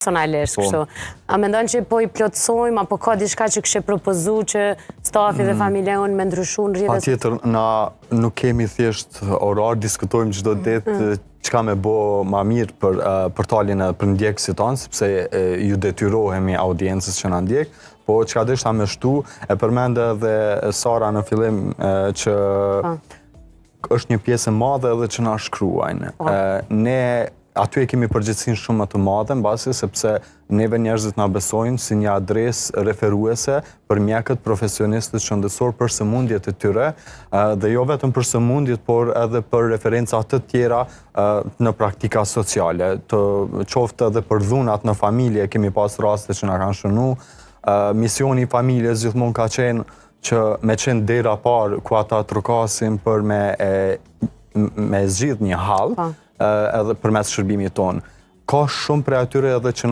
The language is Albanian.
Personalisht Po. kështu. A mendon që po i plotësojmë apo ka diçka që kishe propozu që stafi dhe familja jonë me ndryshu në rrjetet? Pa tjetër, na nuk kemi thjesht orar, diskutojmë çdo ditë çka me bo ma mirë për portalin e për ndjekësit tonë, sepse ju detyrohemi audiencës që na ndjek, po çka deshta me shtu, e përmende edhe Sara në fillim që është një pjesë e madhe edhe që na shkruajnë. Ne aty e kemi përgjegjësinë shumë më të madhe, mbasi sepse neve njerëzit na besojnë si një adresë referuese për mjekët profesionistët shëndetësor për sëmundjet e tyre, dhe jo vetëm për sëmundjet, por edhe për referenca të tjera në praktika sociale, të qoftë edhe për dhunat në familje, kemi pas raste që na kanë shënu. Misioni i familjes gjithmonë ka qenë që me qenë dera parë ku ata trokasin për me zgjidh një hall, edhe përmes shërbimit tonë. Ka shumë prej atyre edhe që na